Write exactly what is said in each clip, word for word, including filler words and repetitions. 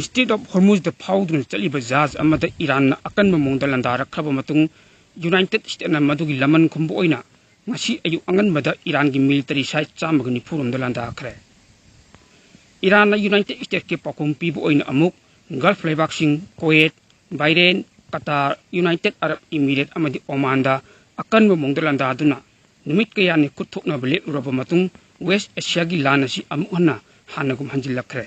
Strait of Hormuzꯗ ꯐꯥꯎꯗꯨꯅ ꯆꯠꯂꯤꯕ ꯖꯍꯥꯖ ꯑꯃꯗ ꯏꯔꯥꯟꯅ ꯑꯀꯟꯕ ꯃꯑꯣꯡꯗ ꯂꯥꯟꯗꯥꯔꯛꯈ꯭ꯔꯕ ꯃꯇꯨꯡ, ꯌꯨꯅꯥꯏꯇꯦꯗ ꯁ꯭ꯇꯦꯠꯅ ꯃꯗꯨꯒꯤ ꯂꯃꯟ ꯈꯨꯝꯕ ꯑꯣꯏꯅ ꯉꯁꯤ ꯑꯌꯨꯛ ꯑꯉꯟꯕꯗ ꯏꯔꯥꯟꯒꯤ ꯃꯤꯂꯤꯇꯔꯤ ꯁꯥꯏꯠ ꯆꯥꯝꯃꯒ ꯅꯤꯐꯨ ꯔꯣꯝꯗ ꯂꯥꯟꯗꯥꯈ꯭ꯔꯦ꯫ ꯏꯔꯥꯟꯅ ꯌꯨꯅꯥꯏꯇꯦꯗ ꯁ꯭ꯇꯦꯠꯀꯤ ꯄꯥꯎꯈꯨꯝ ꯄꯤꯕ ꯑꯣꯏꯅ ꯑꯃꯨꯛ golf ꯂꯩꯕꯥꯛꯁꯤꯡ ꯀꯣꯌꯦꯠ, ꯕꯥꯏꯔꯦꯟ, Qatar, United Arab Emirates ꯑꯃꯗꯤ ꯑꯣꯃꯥꯟꯗ ꯑꯀꯟꯕ ꯃꯑꯣꯡꯗ ꯂꯥꯟꯗꯥꯗꯨꯅ ꯅꯨꯃꯤꯠ ꯀꯌꯥꯅꯤ ꯈꯨꯠ ꯊꯣꯛꯅꯕ ꯂꯦꯞꯂꯨꯔꯕ ꯃꯇꯨꯡ, ꯋꯦꯁ ꯑꯦꯁꯤꯌꯥꯒꯤ ꯂꯥꯟ ꯑꯁꯤ ꯑꯃꯨꯛ ꯍꯟꯅ ꯍꯥꯟꯅꯒꯨꯝ ꯍꯟꯖꯤꯜꯂꯛꯈ꯭ꯔꯦ꯫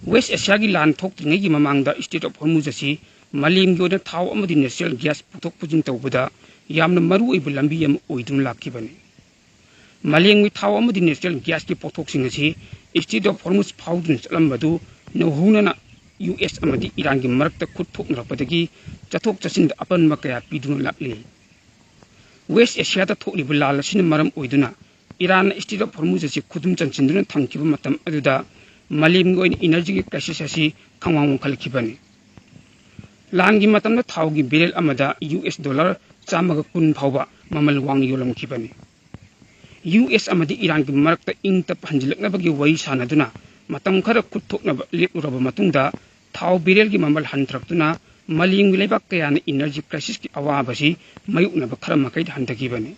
ꯋꯦꯁ ꯑꯦꯁꯤꯌꯥꯒꯤ ꯂꯥꯟ ꯊꯣꯛꯇ꯭ꯔꯤꯉꯩꯒꯤ ꯃꯃꯥꯡꯗ ꯁ꯭ꯇ꯭ꯔꯦꯠ ꯑꯣꯐ ꯍꯣꯔꯃꯨꯖ ꯑꯁꯤ ꯃꯥꯂꯦꯝꯒꯤ ꯑꯣꯏꯅ ꯊꯥꯎ ꯑꯃꯗꯤ ꯅꯦꯆꯔꯦꯜ ꯒ꯭ꯌꯥꯁ ꯄꯨꯊꯣꯛ ꯄꯨꯁꯤꯟ ꯇꯧꯕꯗ ꯌꯥꯝꯅ ꯃꯔꯨꯑꯣꯏꯕ ꯂꯝꯕꯤ ꯑꯃ ꯑꯣꯏꯗꯨꯅ ꯂꯥꯛꯈꯤꯕꯅꯤ꯫ ꯃꯥꯂꯦꯝꯒꯤ ꯊꯥꯎ ꯑꯃꯗꯤ ꯅꯦꯆꯔꯦꯜ ꯒ꯭ꯌꯥꯁꯀꯤ ꯄꯣꯠꯊꯣꯛꯁꯤꯡ ꯑꯁꯤ ꯁ꯭ꯇ꯭ꯔꯦꯠ ꯑꯣꯐ ꯍꯣꯔꯃꯨꯖ ꯐꯥꯎꯗꯨꯅ ꯆꯠꯂꯝꯕꯗꯨ ꯅꯧꯍꯧꯅꯅ ꯌꯨ ꯑꯦꯁ ꯑꯃꯗꯤ ꯏꯔꯥꯟꯒꯤ ꯃꯔꯛꯇ ꯈꯨꯠ ꯊꯣꯛꯅꯔꯛꯄꯗꯒꯤ ꯆꯠꯊꯣꯛ ꯆꯠꯁꯤꯟꯗ ꯑꯄꯟꯕ ꯀꯌꯥ ꯄꯤꯗꯨꯅ ꯂꯥꯛꯂꯤ꯫ ꯋꯦꯁ ꯑꯦꯁꯤꯌꯥꯗ ꯊꯣꯛꯂꯤꯕ ꯂꯥꯟ ꯑꯁꯤꯅ ꯃꯔꯝ ꯑꯣꯏꯗꯨꯅ ꯏꯔꯥꯟꯅ ꯁ꯭ꯇ꯭ꯔꯦꯠ ꯑꯣꯐ ꯍꯣꯔꯃꯨꯖ ꯑꯁꯤ ꯈꯨꯗꯨꯝ ꯆꯟꯁꯤꯟꯗꯨꯅ ꯊꯝꯈꯤꯕ ꯃꯇꯝ ꯑꯗꯨꯗ ꯃꯥꯂꯦꯝꯒꯤ ꯑꯣꯏꯅ ꯏꯅꯔꯖꯤꯒꯤ ꯀ꯭ꯔꯥꯏꯁꯤꯁ ꯑꯁꯤ ꯈꯪꯋꯥꯡ ꯋꯥꯡꯈꯠꯂꯛꯈꯤꯕꯅꯤ꯫ ꯂꯥꯟꯒꯤ ꯃꯇꯝꯗ ꯊꯥꯎꯒꯤ ꯕꯦꯔꯦꯜ ꯑꯃꯗ ꯌꯨ ꯑꯦꯁ ꯗꯣꯂꯔ ꯆꯥꯝꯃꯒ ꯀꯨꯟ ꯐꯥꯎꯕ ꯃꯃꯜ ꯋꯥꯡꯅ ꯌꯣꯜꯂꯝꯈꯤꯕꯅꯤ꯫ ꯌꯨ ꯑꯦꯁ ꯑꯃꯗꯤ ꯏꯔꯥꯟꯒꯤ ꯃꯔꯛꯇ ꯏꯪ ꯇꯞꯄ ꯍꯟꯖꯤꯜꯂꯛꯅꯕꯒꯤ ꯋꯥꯔꯤ ꯁꯥꯟꯅꯗꯨꯅ ꯃꯇꯝ ꯈꯔ ꯈꯨꯠ ꯊꯣꯛꯅꯕ ꯂꯦꯞꯂꯨꯔꯕ ꯃꯇꯨꯡꯗ ꯊꯥꯎ ꯕꯦꯔꯦꯜꯒꯤ ꯃꯃꯜ ꯍꯟꯊꯔꯛꯇꯨꯅ ꯃꯥꯂꯦꯝꯒꯤ ꯂꯩꯕꯥꯛ ꯀꯌꯥꯅ ꯏꯅꯔꯖꯤ ꯀ꯭ꯔꯥꯏꯁꯤꯁꯀꯤ ꯑꯋꯥꯕꯁꯤ ꯃꯥꯌꯣꯛꯅꯕ ꯈꯔ ꯃꯈꯩꯗ ꯍꯟꯊꯈꯤꯕꯅꯤ꯫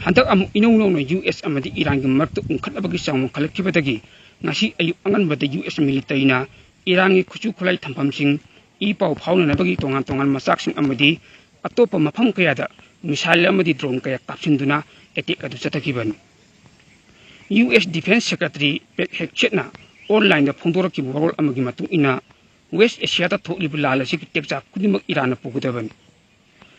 ꯍꯟꯗꯛ ꯑꯃꯨꯛ ꯏꯅꯧ ꯅꯧꯅ ꯌꯨ ꯑꯦꯁ ꯑꯃꯗꯤ ꯏꯔꯥꯟꯒꯤ ꯃꯔꯛꯇ ꯎꯪꯈꯠꯅꯕꯒꯤ ꯆꯥꯡ ꯋꯥꯡꯈꯠꯂꯛꯈꯤꯕꯗꯒꯤ ꯉꯁꯤ ꯑꯌꯨꯛ ꯑꯉꯟꯕꯗ ꯌꯨ ꯑꯦꯁ ꯃꯤꯂꯤꯇꯔꯤꯅ ꯏꯔꯥꯟꯒꯤ ꯈꯨꯠꯁꯨ ꯈꯨꯠꯂꯥꯏ ꯊꯝꯐꯝꯁꯤꯡ, ꯏ ꯄꯥꯎ ꯐꯥꯎꯅꯅꯕꯒꯤ ꯇꯣꯉꯥꯟ ꯇꯣꯉꯥꯟꯕ ꯃꯆꯥꯛꯁꯤꯡ ꯑꯃꯗꯤ ꯑꯇꯣꯞꯄ ꯃꯐꯝ ꯀꯌꯥꯗ ꯃꯤꯁꯥꯏꯜ ꯑꯃꯗꯤ ꯗ꯭ꯔꯣꯟ ꯀꯌꯥ ꯀꯥꯞꯁꯤꯟꯗꯨꯅ ꯑꯦꯇꯦꯛ ꯑꯗꯨ ꯆꯠꯊꯈꯤꯕꯅꯤ꯫ ꯌꯨ ꯑꯦꯁ ꯗꯤꯐꯦꯟꯁ ꯁꯦꯀ꯭ꯔꯦꯇꯔꯤ ꯄꯦꯠ ꯍꯦꯒꯁꯦꯠꯅ ꯑꯣꯟꯂꯥꯏꯟꯗ ꯐꯣꯡꯗꯣꯔꯛꯈꯤꯕ ꯋꯥꯔꯣꯜ ꯑꯃꯒꯤ ꯃꯇꯨꯡ ꯏꯟꯅ, ꯋꯦꯁ ꯑꯦꯁꯤꯌꯥꯗ ꯊꯣꯛꯂꯤꯕ ꯂꯥꯟ ꯑꯁꯤꯒꯤ ꯇꯦꯛꯆꯥꯛ ꯈꯨꯗꯤꯡꯃꯛ ꯏꯔꯥꯟꯅ ꯄꯨꯒꯗꯕꯅꯤ꯫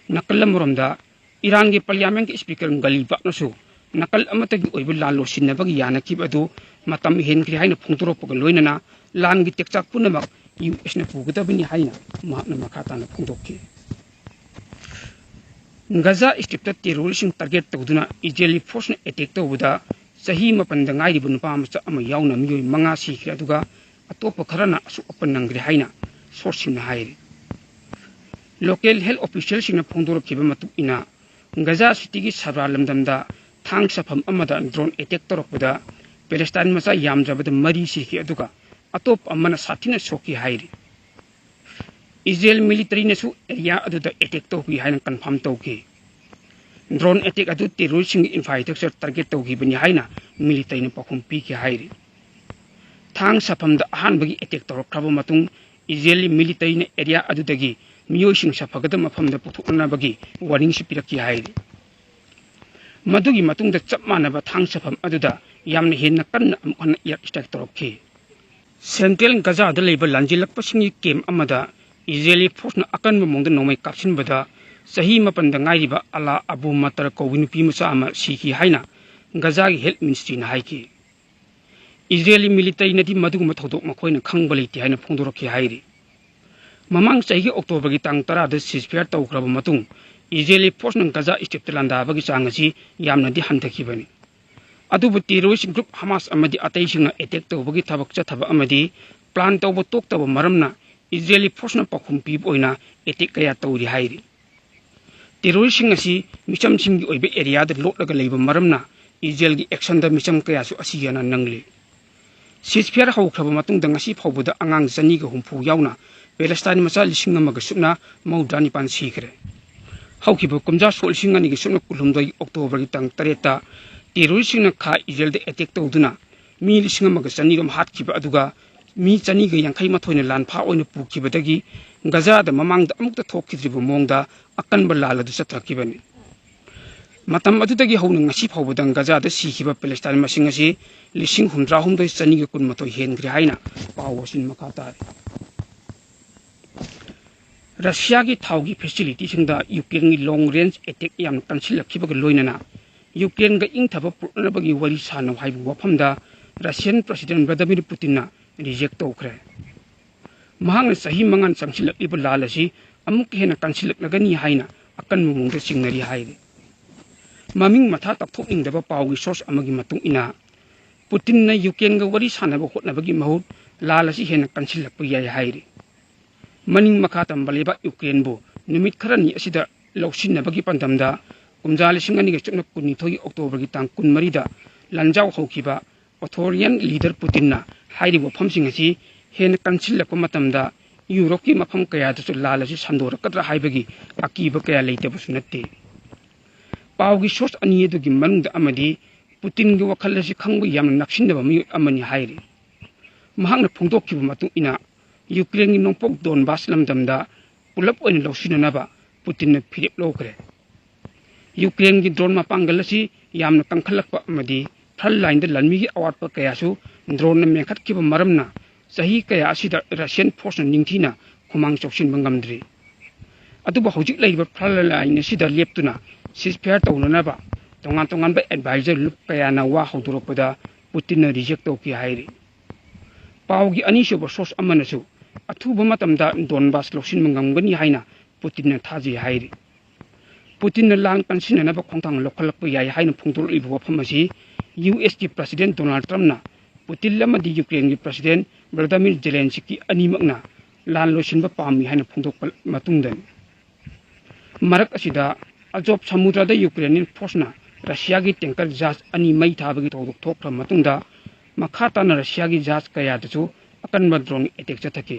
ꯅꯥꯀꯜ ꯑꯃꯔꯣꯝꯗ, ꯏꯔꯥꯟꯒꯤ ꯄꯥꯔꯂꯤꯌꯥꯃꯦꯟꯒꯤ ꯁ꯭ꯄꯤꯀꯔ ꯒꯂꯤꯕꯥꯐꯅꯁꯨ ꯅꯥꯀꯜ ꯑꯃꯠꯇꯒꯤ ꯑꯣꯏꯕ ꯂꯥꯟ ꯂꯣꯏꯁꯤꯟꯅꯕꯒꯤ ꯌꯥꯅꯈꯤꯕ ꯑꯗꯨ ꯃꯇꯝ ꯍꯦꯟꯈ꯭ꯔꯦ ꯍꯥꯏꯅ ꯐꯣꯡꯗꯣꯔꯛꯄꯒ ꯂꯣꯏꯅꯅ ꯂꯥꯟꯒꯤ ꯇꯦꯛꯆꯥꯛ ꯄꯨꯝꯅꯃꯛ ꯌꯨ ꯑꯦꯁꯅ ꯄꯨꯒꯗꯕꯅꯤ ꯍꯥꯏꯅ ꯃꯍꯥꯛꯅ ꯃꯈꯥ ꯇꯥꯅ ꯐꯣꯡꯗꯣꯛꯈꯤ꯫ ꯒꯖꯥ ꯁ꯭ꯇ꯭ꯔꯤꯞꯇ ꯇꯦꯔꯣꯔꯤꯁꯁꯤꯡ ꯇꯥꯔꯒꯦꯠ ꯇꯧꯗꯨꯅ ꯏꯖꯔꯦꯂꯤ ꯐꯣꯔꯁꯅ ꯑꯦꯇꯦꯛ ꯇꯧꯕꯗ ꯆꯍꯤ ꯃꯥꯄꯟꯗ ꯉꯥꯏꯔꯤꯕ ꯅꯨꯄꯥ ꯃꯆꯥ ꯑꯃ ꯌꯥꯎꯅ ꯃꯤꯑꯣꯏ ꯃꯉꯥ ꯁꯤꯈ꯭ꯔꯦ, ꯑꯗꯨꯒ ꯑꯇꯣꯞꯄ ꯈꯔꯅ ꯑꯁꯣꯛ ꯑꯄꯟ ꯅꯪꯈ꯭ꯔꯦ ꯍꯥꯏꯅ ꯁꯣꯔꯁꯁꯤꯡꯅ ꯍꯥꯏꯔꯤ꯫ ꯂꯣꯀꯦꯜ ꯍꯦꯜꯊ ꯑꯣꯐꯤꯁꯤꯌꯦꯜꯁꯤꯡꯅ ꯐꯣꯡꯗꯣꯔꯛꯈꯤꯕ ꯃꯇꯨꯡ ꯏꯟꯅ, ꯒꯖꯥ ꯁꯤꯇꯤꯒꯤ ꯁꯕ꯭ꯔꯥ ꯂꯝꯗꯝꯗ ꯊꯥꯡ ꯁꯥꯐꯝ ꯑꯃꯗ ꯗ꯭ꯔꯣꯟ ꯑꯦꯇꯦꯛ ꯇꯧꯔꯛꯄꯗ ꯄꯦꯂꯦꯁꯇꯥꯏꯟ ꯃꯆꯥ ꯌꯥꯝꯗ꯭ꯔꯕꯗ ꯃꯔꯤ ꯁꯤꯈꯤ, ꯑꯗꯨꯒ ꯑꯇꯣꯞꯄ ꯑꯃꯅ ꯁꯥꯊꯤꯅ ꯁꯣꯛꯈꯤ ꯍꯥꯏꯔꯤ꯫ ꯏꯖꯔꯦꯜ ꯃꯤꯂꯤꯇꯔꯤꯅꯁꯨ ꯑꯦꯔꯤꯌꯥ ꯑꯗꯨꯗ ꯑꯦꯇꯦꯛ ꯇꯧꯈꯤ ꯍꯥꯏꯅ ꯀꯟꯐꯥꯔꯝ ꯇꯧꯈꯤ꯫ ꯗ꯭ꯔꯣꯟ ꯑꯦꯇꯦꯛ ꯑꯗꯨ ꯇꯦꯔꯣꯔꯤꯁꯁꯤꯡꯒꯤ ꯏꯟꯐ꯭ꯔꯥꯁ꯭ꯇ꯭ꯔꯛꯆꯔ ꯇꯥꯔꯒꯦꯠ ꯇꯧꯈꯤꯕꯅꯤ ꯍꯥꯏꯅ ꯃꯤꯂꯤꯇꯔꯤꯅ ꯄꯥꯎꯈꯨꯝ ꯄꯤꯈꯤ ꯍꯥꯏꯔꯤ꯫ ꯊꯥꯡ ꯁꯥꯐꯝꯗ ꯑꯍꯥꯟꯕꯒꯤ ꯑꯦꯇꯦꯛ ꯇꯧꯔꯛꯈ꯭ꯔꯕ ꯃꯇꯨꯡ ꯏꯖꯔꯦꯜꯒꯤ ꯃꯤꯂꯤꯇꯔꯤꯅ ꯑꯦꯔꯤꯌꯥ ꯑꯗꯨꯗꯒꯤ ꯃꯤꯑꯣꯏꯁꯤꯡ ꯁꯥꯐꯒꯗꯕ ꯃꯐꯝꯗ ꯄꯨꯊꯣꯛꯅꯅꯕꯒꯤ ꯋꯥꯔꯅꯤꯡꯁꯨ ꯄꯤꯔꯛꯈꯤ ꯍꯥꯏꯔꯤ꯫ ꯃꯗꯨꯒꯤ ꯃꯇꯨꯡꯗ ꯆꯞ ꯃꯥꯟꯅꯕ ꯊꯥꯡ ꯁꯥꯐꯝ ꯑꯗꯨꯗ ꯌꯥꯝꯅ ꯍꯦꯟꯅ ꯀꯟꯅ ꯑꯃꯨꯛ ꯍꯟꯅ ꯑꯦꯌꯔ ꯁ꯭ꯇ꯭ꯔꯥꯏꯛ ꯇꯧꯔꯛꯈꯤ꯫ ꯁꯦꯟꯇ꯭ꯔꯦꯜ ꯒꯖꯥꯗ ꯂꯩꯕ ꯂꯥꯟꯖꯦꯜꯂꯛꯄꯁꯤꯡꯒꯤ ꯀꯦꯝꯞ ꯑꯃꯗ ꯏꯖꯔꯦꯂꯤ ꯐꯣꯔꯁꯅ ꯑꯀꯟꯕ ꯃꯑꯣꯡꯗ ꯅꯣꯡꯃꯩ ꯀꯥꯞꯁꯤꯟꯕꯗ ꯆꯍꯤ ꯃꯥꯄꯟꯗ ꯉꯥꯏꯔꯤꯕ ꯑꯂꯥ ꯑꯕꯨ ꯃꯇꯔ ꯀꯧꯕ ꯅꯨꯄꯤ ꯃꯆꯥ ꯑꯃ ꯁꯤꯈꯤ ꯍꯥꯏꯅ ꯒꯖꯥꯒꯤ ꯍꯦꯜꯊ ꯃꯤꯅꯤꯁꯇ꯭ꯔꯤꯅ ꯍꯥꯏꯈꯤ꯫ ꯏꯖꯔꯦꯂꯤ ꯃꯤꯂꯤꯇꯔꯤꯅꯗꯤ ꯃꯗꯨꯒꯨꯝꯕ ꯊꯧꯗꯣꯛ ꯃꯈꯣꯏꯅ ꯈꯪꯕ ꯂꯩꯇꯦ ꯍꯥꯏꯅ ꯐꯣꯡꯗꯣꯔꯛꯈꯤ ꯍꯥꯏꯔꯤ꯫ ꯃꯃꯥꯡ ꯆꯍꯤꯒꯤ ꯑꯣꯛꯇꯣꯕꯔꯒꯤ ꯇꯥꯡ ꯇꯔꯥꯗ ꯁꯤꯖꯐꯤꯌꯥꯔ ꯇꯧꯈ꯭ꯔꯕ ꯃꯇꯨꯡ ꯏꯖꯔꯦꯂꯤ ꯐꯣꯔꯁꯅ ꯒꯖꯥ ꯁ꯭ꯇ꯭ꯔꯤꯞꯇ ꯂꯥꯟꯗꯥꯕꯒꯤ ꯆꯥꯡ ꯑꯁꯤ ꯌꯥꯝꯅꯗꯤ ꯍꯟꯊꯈꯤꯕꯅꯤ꯫ ꯑꯗꯨꯕꯨ ꯇꯦꯔꯣꯔꯤꯁ꯭ꯠ ꯒ꯭ꯔꯨꯞ ꯍꯃꯥꯁ ꯑꯃꯗꯤ ꯑꯇꯩꯁꯤꯡꯅ ꯑꯦꯇꯦꯛ ꯇꯧꯕꯒꯤ ꯊꯕꯛ ꯆꯠꯊꯕ ꯑꯃꯗꯤ ꯄ꯭ꯂꯥꯟ ꯇꯧꯕ ꯇꯣꯛꯇꯕ ꯃꯔꯝꯅ ꯏꯖꯔꯦꯂꯤ ꯐꯣꯔꯁꯅ ꯄꯥꯎꯈꯨꯝ ꯄꯤꯕ ꯑꯣꯏꯅ ꯑꯦꯇꯦꯛ ꯀꯌꯥ ꯇꯧꯔꯤ ꯍꯥꯏꯔꯤ꯫ ꯇꯦꯔꯣꯔꯤꯁ꯭ꯠꯁꯤꯡ ꯑꯁꯤ ꯃꯤꯆꯝꯁꯤꯡꯒꯤ ꯑꯣꯏꯕ ꯑꯦꯔꯤꯌꯥꯗ ꯂꯣꯠꯂꯒ ꯂꯩꯕ ꯃꯔꯝꯅ ꯏꯖꯔꯦꯜꯒꯤ ꯑꯦꯛꯁꯟꯗ ꯃꯤꯆꯝ ꯀꯌꯥꯁꯨ ꯑꯁꯤꯕ ꯅꯪꯂꯤ꯫ ꯁꯤꯖꯐꯤꯌꯥꯔ ꯍꯧꯈ꯭ꯔꯕ ꯃꯇꯨꯡꯗ ꯉꯁꯤ ꯐꯥꯎꯕꯗ ꯑꯉꯥꯡ ꯆꯅꯤꯒ ꯍꯨꯝꯐꯨ ꯌꯥꯎꯅ ꯄꯦꯂꯦꯁꯇꯥꯏꯟ ꯃꯆꯥ ꯂꯤꯁꯤꯡ ꯑꯃꯒ ꯁꯨꯞꯅ ꯃꯧꯗ꯭ꯔꯥ ꯅꯤꯄꯥꯟ ꯁꯤꯈ꯭ꯔꯦ꯫ ꯍꯧꯈꯤꯕ ꯀꯨꯝꯖꯥ ꯁꯣꯛ ꯂꯤꯁꯤꯡ ꯑꯅꯤꯒ ꯁꯨꯞꯅ ꯀꯨꯟꯍꯨꯝꯗꯣꯏ ꯑꯣꯛꯇꯣꯕꯔꯒꯤ ꯇꯥꯡ ꯇꯔꯦꯠꯇ ꯇꯦꯔꯣꯔꯤꯁ꯭ꯠꯁꯤꯡꯅ ꯈꯥ ꯏꯖꯔꯦꯜꯗ ꯑꯦꯇꯦꯛ ꯇꯧꯗꯨꯅ ꯃꯤ ꯂꯤꯁꯤꯡ ꯑꯃꯒ ꯆꯅꯤꯔꯣꯝ ꯍꯥꯠꯈꯤꯕ ꯑꯗꯨꯒ ꯃꯤ ꯆꯅꯤꯒ ꯌꯥꯡꯈꯩ ꯃꯥꯊꯣꯏꯅ ꯂꯥꯟꯐꯥ ꯑꯣꯏꯅ ꯄꯨꯈꯤꯕꯗꯒꯤ ꯒꯖꯥꯗ ꯃꯃꯥꯡꯗ ꯑꯃꯨꯛꯇ ꯊꯣꯛꯈꯤꯗ꯭ꯔꯤꯕ ꯃꯑꯣꯡꯗ ꯑꯀꯟꯕ ꯂꯥꯜ ꯑꯗꯨ ꯆꯠꯊꯔꯛꯈꯤꯕꯅꯤ꯫ ꯃꯇꯝ ꯑꯗꯨꯗꯒꯤ ꯍꯧꯅ ꯉꯁꯤ ꯐꯥꯎꯕꯗ ꯒꯖꯥꯗ ꯁꯤꯈꯤꯕ ꯄꯦꯂꯦꯁꯇꯥꯏꯟ ꯃꯁꯤꯡ ꯑꯁꯤ ꯂꯤꯁꯤꯡ ꯍꯨꯝꯗ꯭ꯔꯥꯍꯨꯝꯗꯣꯏ ꯆꯅꯤꯒ ꯀꯨꯟꯃꯥꯊꯣꯏ ꯍꯦꯟꯈ꯭ꯔꯦ ꯍꯥꯏꯅ ꯄꯥꯎ ꯑꯁꯤꯅ ꯃꯈꯥ ꯇꯥꯔꯤ꯫ ꯔꯁꯤꯌꯥꯒꯤ ꯊꯥꯎꯒꯤ ꯐꯦꯁꯤꯂꯤꯇꯤꯁꯤꯡꯗ ꯌꯨꯀ꯭ꯔꯦꯟꯒꯤ ꯂꯣꯡ ꯔꯦꯟꯖ ꯑꯦꯇꯦꯛ ꯌꯥꯝꯅ ꯀꯟꯁꯤꯜꯂꯛꯈꯤꯕꯒ ꯂꯣꯏꯅꯅ ꯌꯨꯀ꯭ꯔꯦꯟꯒ ꯏꯪꯊꯕ ꯄꯨꯔꯛꯅꯕꯒꯤ ꯋꯥꯔꯤ ꯁꯥꯟꯅꯧ ꯍꯥꯏꯕ ꯋꯥꯐꯝꯗ ꯔꯁꯤꯌꯟ ꯄ꯭ꯔꯁꯤꯗꯦꯟ ꯚ꯭ꯂꯥꯗꯤꯃꯤꯔ ꯄꯨꯇꯤꯟꯅ ꯔꯤꯖꯦꯛ ꯇꯧꯈ꯭ꯔꯦ꯫ ꯃꯍꯥꯛꯅ ꯆꯍꯤ ꯃꯉꯥ ꯆꯪꯁꯤꯜꯂꯛꯂꯤꯕ ꯂꯥꯜ ꯑꯁꯤ ꯑꯃꯨꯛꯀ ꯍꯦꯟꯅ ꯀꯟꯁꯤꯜꯂꯛꯂꯒꯅꯤ ꯍꯥꯏꯅ ꯑꯀꯟꯕ ꯃꯑꯣꯡꯗ ꯆꯤꯡꯅꯔꯤ ꯍꯥꯏꯔꯤ꯫ ꯃꯃꯤꯡ ꯃꯊꯥ ꯇꯥꯛꯊꯣꯛꯅꯤꯡꯗꯕ ꯄꯥꯎꯒꯤ ꯁꯣꯔꯁ ꯑꯃꯒꯤ ꯃꯇꯨꯡ ꯏꯟꯅ, ꯄꯨꯇꯤꯟꯅ ꯌꯨꯀ꯭ꯔꯦꯟꯒ ꯋꯥꯔꯤ ꯁꯥꯟꯅꯕ ꯍꯣꯠꯅꯕꯒꯤ ꯃꯍꯨꯠ ꯂꯥꯜ ꯑꯁꯤ ꯍꯦꯟꯅ ꯀꯟꯁꯤꯜꯂꯛꯄ ꯌꯥꯏ ꯍꯥꯏꯔꯤ꯫ ꯃꯅꯤꯡ ꯃꯈꯥ ꯇꯝꯕ ꯂꯩꯕꯥꯛ ꯌꯨꯀ꯭ꯔꯦꯟꯕꯨ ꯅꯨꯃꯤꯠ ꯈꯔꯅꯤ ꯑꯁꯤꯗ ꯂꯧꯁꯤꯟꯅꯕꯒꯤ ꯄꯥꯟꯗꯝꯗ ꯀꯨꯝꯖꯥ ꯂꯤꯁꯤꯡ ꯑꯅꯤꯒ ꯁꯨꯞꯅ ꯀꯨꯟꯅꯤꯊꯣꯏꯒꯤ ꯑꯣꯛꯇꯣꯕꯔꯒꯤ ꯇꯥꯡ ꯀꯨꯟꯃꯔꯤꯗ ꯂꯥꯟꯖꯥꯎ ꯍꯧꯈꯤꯕ ꯑꯣꯊꯣꯔꯤꯌꯟ ꯂꯤꯗꯔ ꯄꯨꯇꯤꯟꯅ ꯍꯥꯏꯔꯤꯕ ꯋꯥꯐꯝꯁꯤꯡ ꯑꯁꯤ ꯍꯦꯟꯅ ꯀꯟꯁꯤꯜꯂꯛꯄ ꯃꯇꯝꯗ ꯌꯨꯔꯣꯞꯀꯤ ꯃꯐꯝ ꯀꯌꯥꯗꯁꯨ ꯂꯥꯜ ꯑꯁꯤ ꯁꯟꯗꯣꯔꯛꯀꯗ꯭ꯔꯥ ꯍꯥꯏꯕꯒꯤ ꯑꯀꯤꯕ ꯀꯌꯥ ꯂꯩꯇꯕꯁꯨ ꯅꯠꯇꯦ꯫ ꯄꯥꯎꯒꯤ ꯁꯣꯔꯁ ꯑꯅꯤ ꯑꯗꯨꯒꯤ ꯃꯅꯨꯡꯗ ꯑꯃꯗꯤ ꯄꯨꯇꯤꯟꯒꯤ ꯋꯥꯈꯜ ꯑꯁꯤ ꯈꯪꯕ ꯌꯥꯝꯅ ꯅꯛꯁꯤꯟꯅꯕ ꯃꯤꯑꯣꯏ ꯑꯃꯅꯤ ꯍꯥꯏꯔꯤ꯫ ꯃꯍꯥꯛꯅ ꯐꯣꯡꯗꯣꯛꯈꯤꯕ ꯃꯇꯨꯡ ꯏꯟꯅ, ꯌꯨꯀ꯭ꯔꯦꯟꯒꯤ ꯅꯣꯡꯄꯣꯛ ꯗꯣꯟꯕꯥꯁ ꯂꯝꯗꯝꯗ ꯄꯨꯂꯞ ꯑꯣꯏꯅ ꯂꯧꯁꯤꯟꯅꯅꯕ ꯄꯨꯇꯤꯟꯅ ꯐꯤꯔꯦꯞ ꯂꯧꯈ꯭ꯔꯦ꯫ ꯌꯨꯀ꯭ꯔꯦꯟꯒꯤ ꯗ꯭ꯔꯣꯟ ꯃꯄꯥꯡꯒꯜ ꯑꯁꯤ ꯌꯥꯝꯅ ꯀꯟꯈꯠꯂꯛꯄ ꯑꯃꯗꯤ ꯐ꯭ꯔꯟ ꯂꯥꯏꯟꯗ ꯂꯥꯟꯃꯤꯒꯤ ꯑꯋꯥꯠꯄ ꯀꯌꯥꯁꯨ ꯗ꯭ꯔꯣꯟꯅ ꯃꯦꯟꯈꯠꯈꯤꯕ ꯃꯔꯝꯅ ꯆꯍꯤ ꯀꯌꯥ ꯑꯁꯤꯗ ꯔꯁꯤꯌꯟ ꯐꯣꯔꯁꯅ ꯅꯤꯡꯊꯤꯅ ꯈꯨꯃꯥꯡ ꯆꯥꯎꯁꯤꯟꯕ ꯉꯝꯗ꯭ꯔꯤ꯫ ꯑꯗꯨꯕꯨ ꯍꯧꯖꯤꯛ ꯂꯩꯔꯤꯕ ꯐ꯭ꯔꯟ ꯂꯥꯏꯟ ꯑꯁꯤꯗ ꯂꯦꯞꯇꯨꯅ ꯁꯤꯖꯐꯤꯌꯥꯔ ꯇꯧꯅꯅꯕ ꯇꯣꯉꯥꯟ ꯇꯣꯉꯥꯟꯕ ꯑꯦꯗꯚꯥꯏꯖꯔ ꯂꯨꯞ ꯀꯌꯥꯅ ꯋꯥ ꯍꯧꯗꯣꯔꯛꯄꯗ ꯄꯨꯇꯤꯟꯅ ꯔꯤꯖꯦꯛ ꯇꯧꯈꯤ ꯍꯥꯏꯔꯤ꯫ ꯄꯥꯎꯒꯤ ꯑꯅꯤꯁꯨꯕ ꯁꯣꯔꯁ ꯑꯃꯅꯁꯨ ꯑꯊꯨꯕ ꯃꯇꯝꯗ ꯗꯣꯟꯕꯥꯁ ꯂꯧꯁꯤꯟꯕ ꯉꯝꯒꯅꯤ ꯍꯥꯏꯅ ꯄꯨꯇꯤꯟꯅ ꯊꯥꯖꯩ ꯍꯥꯏꯔꯤ꯫ ꯄꯨꯇꯤꯟꯅ ꯂꯥꯟ ꯀꯟꯁꯤꯟꯅꯅꯕ ꯈꯣꯡꯊꯥꯡ ꯂꯧꯈꯠꯂꯛꯄ ꯌꯥꯏ ꯍꯥꯏꯅ ꯐꯣꯡꯗꯣꯔꯛꯂꯤꯕ ꯋꯥꯐꯝ ꯑꯁꯤ ꯌꯨ ꯑꯦꯁꯀꯤ ꯄ꯭ꯔꯁꯤꯗꯦꯟ ꯗꯣꯅꯥꯜꯗ ꯇ꯭ꯔꯝꯞꯅ ꯄꯨꯇꯤꯟ ꯑꯃꯗꯤ ꯌꯨꯀ꯭ꯔꯦꯟꯒꯤ ꯄ꯭ꯔꯁꯤꯗꯦꯟ ꯚ꯭ꯂꯥꯗꯤꯃꯤꯔ ꯖꯦꯂꯦꯟꯁꯀꯤ ꯑꯅꯤꯃꯛꯅ ꯂꯥꯟ ꯂꯣꯏꯁꯤꯟꯕ ꯄꯥꯝꯃꯤ ꯍꯥꯏꯅ ꯐꯣꯡꯗꯣꯛꯄ ꯃꯇꯨꯡꯗꯅꯤ꯫ ꯃꯔꯛ ꯑꯁꯤꯗ ꯑꯖꯣꯞ ꯁꯃꯨꯗ꯭ꯔꯗ ꯌꯨꯀ꯭ꯔꯦꯅꯤꯌꯟ ꯐꯣꯔꯁꯅ ꯔꯁꯤꯌꯥꯒꯤ ꯇꯦꯡꯀꯔ ꯖꯍꯥꯖ ꯑꯅꯤ ꯃꯩ ꯊꯥꯕꯒꯤ ꯊꯧꯗꯣꯛ ꯊꯣꯛꯈ꯭ꯔꯕ ꯃꯇꯨꯡꯗ ꯃꯈꯥ ꯇꯥꯅ ꯔꯁꯤꯌꯥꯒꯤ ꯖꯍꯥꯖ ꯀꯌꯥꯗꯁꯨ ꯑꯀꯟꯕ ꯗ꯭ꯔꯣꯟ ꯑꯦꯇꯦꯛ ꯆꯠꯊꯈꯤ꯫